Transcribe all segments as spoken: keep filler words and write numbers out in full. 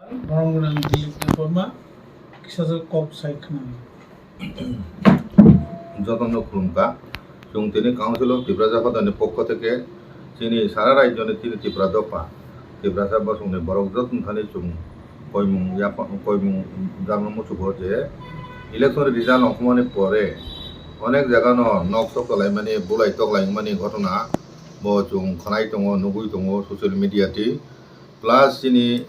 Borok rang Dilip Debbarma kisa kok sai khna. Jotono khulumkha. Chwng tini Council of Tiprasa Hoda ni pokho theke chini sara rajyo ni tini Tipra dopha, Tiprasa bosong ni borok jotono thani chwng koimung yapha, koimung jagno muchungo je election result ongkhormani pore onek jaga no nok sok tolaimani, bulai toklaimani ghotona bo chwng khwnai tongo, nugwi tongo social media ti. Plus chini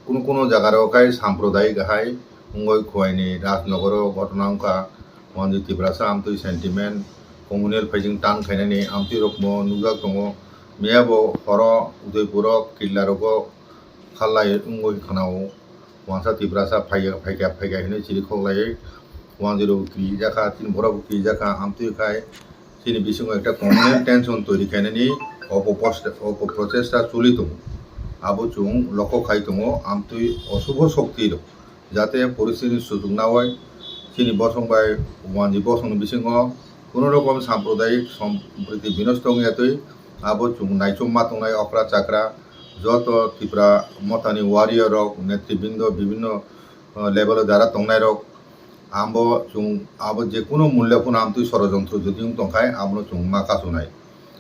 kunu kunu jaga rok khai sampradayik hai wngwi Khowai ni Rajnagar o ghotona wngkha. Wanjwi Tiprasa amtwi sentiment, communal phaising tan khainani amtwi rok bo nukjak tongo. Miya bo horo Udaipur o Killa rogo khallai wngwi khwnao. Wansa Tiprasa phaikha, phaikha, phaikha hinwi chirikhok laiwi wanjwi rok kijakha, chini borok bo kijakha, amtwi khai chini bisingo ekta communal tension toiri khainani opo post-, opo prochesta choli tongo. Abo chwng lokho khai tongo, amtwi osubho shokti rok jate poristiti ni suchuk nawi chini bosong bai wanjwi bosong ni bisingo kuno rokom sampradayik sompriti binosto wngya twi abo chwng naichom ma tongnai okra chakra joto Tipra mothani warrior rok, netribrindo, bibhinno, uh, level o jara tongnai rok, abo chwng, abo je kuno mulya phano amtwi sorojontro jodi wng tongkhai, abono chwng ma kasunai.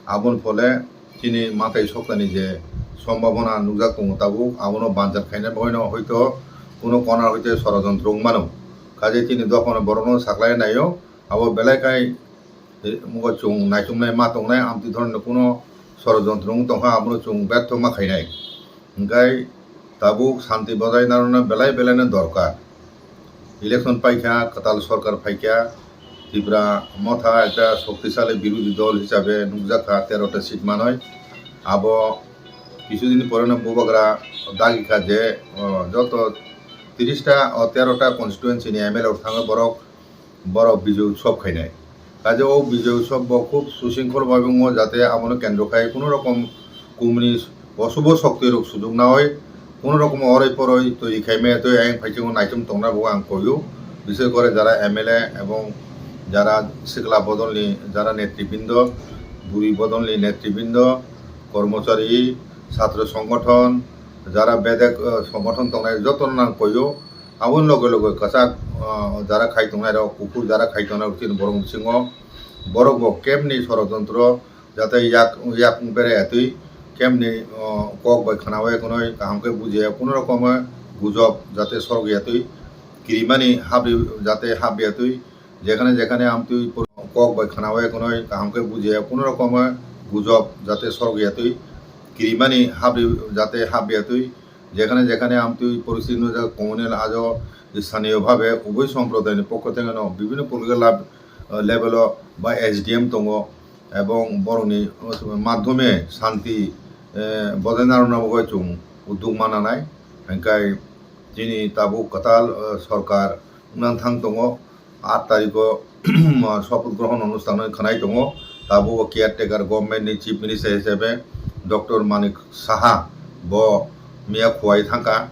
Aboni phole chini matai soktani je sombhabona nukjak tongo tabuk, abono banchar khaina bagwino hoito kuno corner hoite sorojontro wng mano. Kaje chini dophano borokno saklai naio, abo belai khai, eh, mugo chwng naichomnai ma tongnai, amtwi dhoroner kuno sorojontro wng tongkha, abono chwng bertho ma khainai. Hingkhai tabuk shanti bojai narwkna belai belai no dorkar. Election paikha, kwtal sorkar phaikha, Tipra motha ekta shoktisali birodhi dol hisabe nukjakha, tero ta seat manwi. Abo kisu din poreno bubagra dagikha je, o, joto tiris ta, o, tero ta constituency ni M L A rok thangwi borok, borok Bijoy Utsav khainai. Kaje o Bijoy Utsav bo khub susingkhol bai wngo, jate abono kendro khai kuno rokom kumni osubo shokti rok sujuk nawi kuno rokom oroi poroi twi khai maya twi ayang phaichungo naichom tongna bo ang koyo. Bishes kore jara M L A ebong jara sikla bodolni jara netribrindo, buri bodolni netribrindo, kormochari, chhatro songgothon, jara bedek, eh, songgothon tongnai jotono ang koyo. Aboni loge loge kwchak, ah, jara khai tongnai rok, kuphur jara khai tongnai rok chini borok bisingo borok bo kebni sorojontro jate yak, yak bere atwi kebni, ah, kok bai khwnawi khwnwi kaham khe bujiya kuno rokomo gujob jate sorok yatwi kirimani habri jate hab yatwi jekhane jekhane amtwi kok bai khwnawi khwnwi kaham khe bujiya kuno rokomo gujob jate sorok yatwi kirimani habri jate hab yatwi jekhane jekhane amtwi poristiti nujak communal ajo sthaniyo bhabe ubui somprodayni pokho thengeno bibhinno political lab-, level o ba S D M tongo ebong borokni madhyome shanti, eh, bojai narwkna bagwi chwng uddog mananai. Hingkhai chini tabuk kwtal, eh, sorkar wngna thang tongo. Aat tarikh o sopoth grohon onusthan khwnai tongo. Tabuk o caretaker government ni chief minister hisabe Doctor Manik Saha bo miya Khowai thangkha.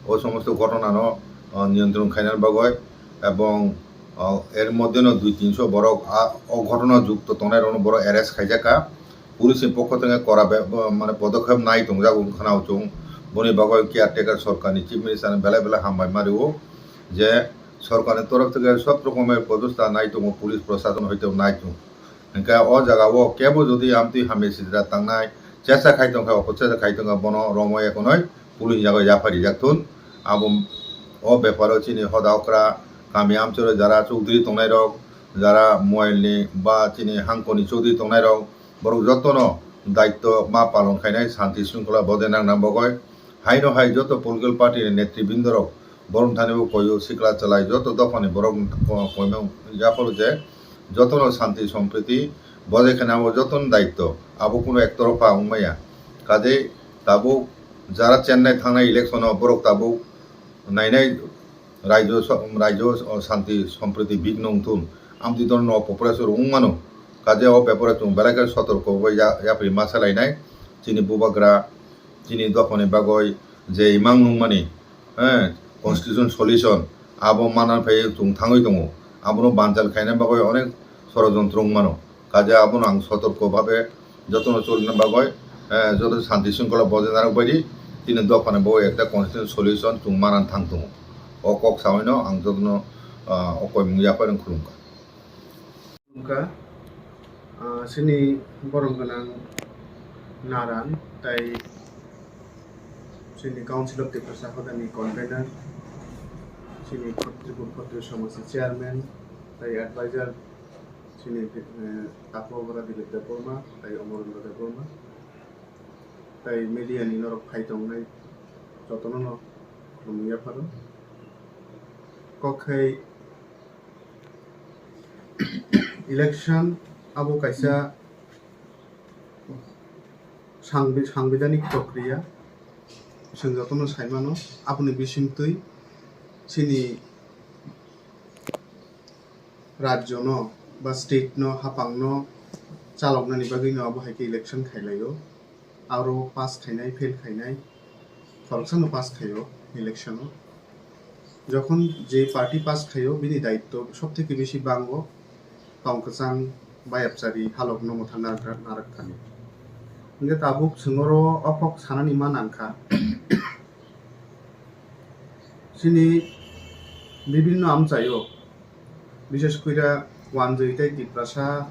O somosto ghotona no, o, niyantron khaina bagwi ebong, o, er moddhe no dui tinso borok a, o ghotona jukto tongnai rok no borok arrest khaijakha. Police ni pokho thangwi kora be, bo, mane podokhep nai tongjago wngkha na chwng. Boni bagwi caretaker sorkar ni chief minister no belai belai hambai ma rwo je sorkar ni torof thangwi sob rokomer podosta nai tongo police prosason hoite nai tongo. Hingkhe o jaga o kebo jodi amtwi hamya sitra tangnai chesa khai tongkha, opo chesa khai tongkha bono romwi ekhonoi police ni yago yapha rijak thun. Abo o beparo chini hoda okra kami amchoro jara chowdhury tongnai rok, jara moyel ni ba chini hangkoni chowdhury tongnai rok, borok jotono daitto ma palon khainai, shanti shringkhola bojai nangna bagwi. Haino hai joto political party ni netribindorok borok thani bo koyo sikla chalai joto dophani borok ko-, koimang yaphalo je jotono shanti sompriti bojai khaina abo jotono daitto, abo kuno ektorpha wngmaya. Kaje tabuk jara Chennai thangnai election o borok tabuk nainai Raijo so-, raijo, o, shanti sompriti bigno wngthun. Amtwi dono no population wngmano. Kaje o beparo chwng belai khe sotorko bai ya-, yapri ma salainai. Chini bubagra, chini dophani bagwi je imang nungmani, eh, constitution solution, abo manna phai chwng thangwi tongo. Abono banchal khaina bagwi onek sorojontro wngmano. Kaje abono ang sotorko bhabe jotono cholina bagwi, eh, joto shanti shringkhola bojai narwk baidi Chini dophani bo ekta constitutional solution chwng manna thang tongo. O kok sawi no ang jotono, ah, o koimung yaphai rwng khulumkha. Wngkha, ah, chini borom gwnang Naran tei chini Council of Tiprasa Hodani convener, chini Tripura Khotri Somajni chairman tei advisor, chini, eh, Tapu Abra Dilip Debbarma tei Amarendra Debbarma tei media ni norok phai tongnai jotono no khulumwi yapharo. Kok khai election abo kaisa sangbi-, sangbidanik prokriya, chwng jotono saimano, aboni bisingtwi chini rajyo no ba state no, hapang no chaloknani bagwi no abo hai khe election khailaio. Aro pass khainai, fail khainai, khoroksano pass khaio election o. Jokhon je party pass khaio, bini daitto sob theke bisi bango tong kwchang bayapchari halok no mwthang narwk, narwk thani. Hingke tabuk chwng oro o kok sanani ma nangkha. Chini bibinno amchaio, bishes koira wanjwi tei Tiprasa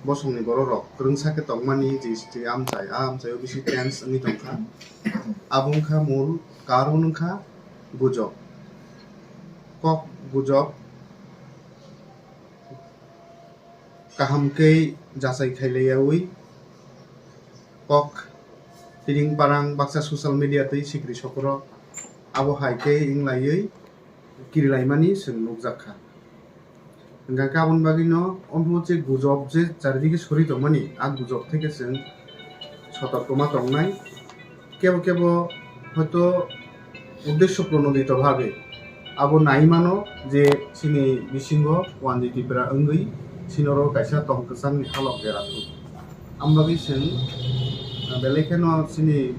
bosongni bororok kwrwngsa khe tongmani je, je amchai, a amchaio bisi tense wngwi tongkha. Abo wngkha mul karon wngkha gujok. Kok gujok kaham khe jachai khailaiyaui kok tiring parang baksa social media tei sikri sokoro abo hai khe wnglaiwi kirilaimani chwng nukjak kha. Hingkha khe aboni bagwino omo je gujok je charidike sori tongmani, a gujok theke chwng sotorkoma tongnai. Kebo kebo hoito uddesho pronodito bhabe abo nai mano je chini bisingo wanjwi Tipra wngwi chini oro kaisa tong kwchangni halok bera thung. Ambagwi chwng, ah, belai kheno chini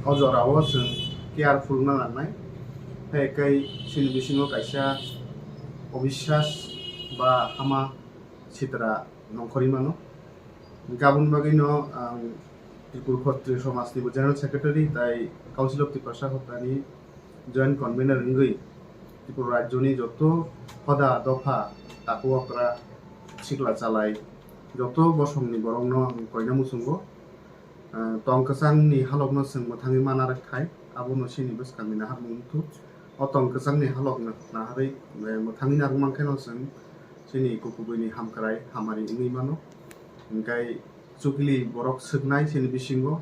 o jorao chwng careful wngna nangnai. Hai khe chini bisingo kaisa obiswas ba hama sitra nongkhorwi mano. Hingkhe aboni bagwino ang Tripura Khotri Somajni bo General Secretary tai Council of Tiprasa Hoddani Joint Convener wngwi Tripura rajyoni joto hoda dopha, takhuk okra, sikla chalai, joto bosongni borokno ang koina muchungo. Ah, tong kwchangni halokno chwng mwthangwi mana rwk khai, abono chini bwskangni naharmung wngthu. O tong kwchangni halokno naharwi, eh, mwthangwi narwk mankhe no chwng chini kukubuini hamkrai hamari wngwi mano. Hingkhe chukli borok swknai chini bisingo,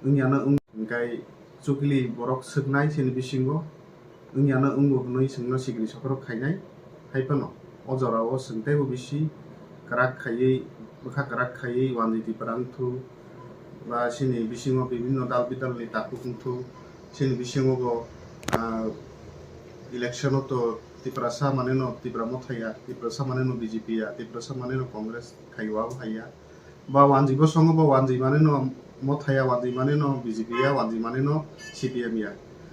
wngya no wng-, hingkhe chukli borok swknai chini bisingo, wngya no wngbo hwnwi chwngno sikri sokorok khainai. Hai phano o jorao chwng teibo bisi kwrak khaiwi, bwkha kwrak khaiwi wanjwi Tipra wngthu, ba chini bisingo bibinno dal bidalni takhuk wngthu, chini bisingo bo, ah, election o to Tiprasa maneno Tipra Motha ya, Tiprasa maneno B J P ya, Tiprasa maneno Congress khaio abo hai ya. Ba wanjwi bosongo bo wanjwi maneno Motha ya, wanjwi maneno B J P ya, wanjwi maneno C P M ya.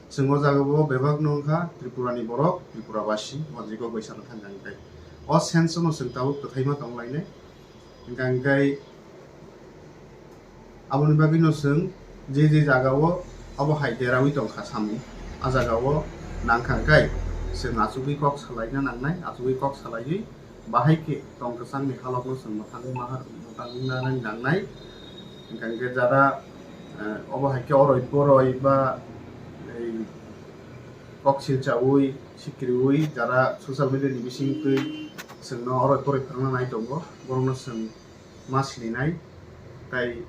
Chwng o jaga bo bebak no wngkha Tripura ni borok, Tripura basi, wanjwi kok bai sana thangkha hingkhe. O sense no chwng tabuk kwthaima tong lainai. Hingkha hingkhe aboni bagwi no chwng je je jaga o abo hai derawi tongkha samung, a jaga o nangkha hingkhe chwng achugwi kok salaina nangnai, achugwi kok salaiwi bahai khe tong kwchangni halokno chwng mwthangwi mahar, mwthangwi nanani nangnai. Hingkha hingkhe jara, eh, obo hai khe oroi poroi ba ei kok silchaui, sikriui jara social media ni bisingtwi chwngno oroi poroi phwrwngna nai tongo, borokno chwng ma sininai. Tai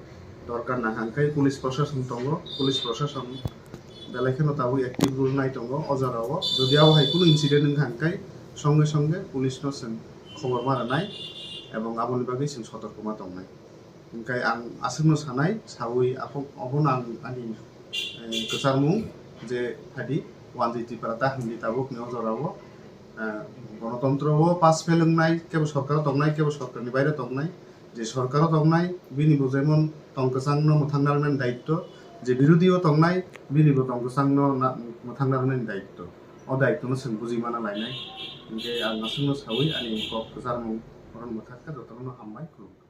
dorkar nangkha hingkhe police proshashan tongo, police proshashan belai kheno tabuk active role nai tongo o jorao. Jodi abo hai kunu incident wngkha hingkhe songe songe police no chwng khobor ma rwnai ebong aboni bagwi chwng sotorkoma tongnai. Hingkhe ang aswkno sanai, saui aphok-, abono ang ani, eh, kwcharmung je phadi wanjwi Tipra ta hwnwi tabukni o jorao, eh, gonotontro o pass fail wngnai, kebo sorkaro tongnai, kebo sorkarni baire tongnai, je sorkaro tongnai, bini bo jemon tong kwchangno mwthangna rwnani daitto, je birodhi o tongnai, bini bo tong kwchangno na-, mwthangna rwnani daitto. O daitto no chwng bujui mana lainai. Hingkhe ang aswkno saui ani kok kwcharmung oro mwthakha, jotono hambai, khulumkha.